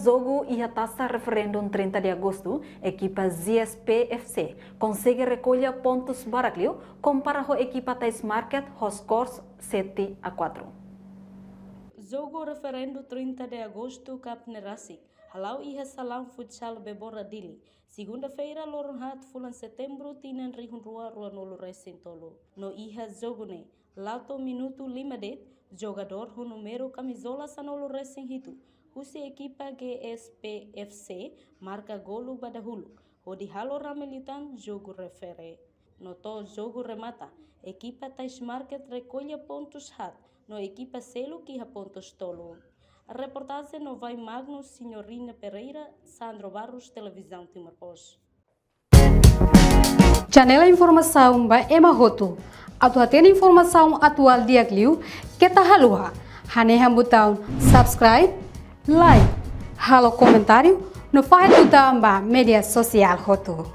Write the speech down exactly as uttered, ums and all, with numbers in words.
Jogu iha Taça Referendum trinta de Agosto, ekipa G S P F C konsege rekolla pontus barak liu kompara ho ekipa Tais Market ho skor sete a quatro. Jogu Referendum trinta de Agosto kapne rasik hala'o iha Salaun Futsal Bebora Dili, segunda-feira, loron haat, fulan Setembru, tinan rihun rua rua-nulu resin tolu. No iha jogu ne'e, la'o to'o minutu lima de'it, jogadór ho númeru kamizola sanulu resin hitu husi ekipa G S P F C marka golu ba dahuluk, hodi halo rame liután jogu refere. No to'o jogu remata, ekipa Tais Market rekolla pontus haat, no ekipa seluk iha pontus tolu. Reportajen Novai Magnus, Senhorina Pereira, Sandro Barros, Televizaun Timor Post. Janela informasaun ba ema hotu. Atu hatene informasaun atuál di'ak liu, keta haluha hanehan butaun subscribe, like, halo komentáriu, no fahe tutan ba média sosiál hotu.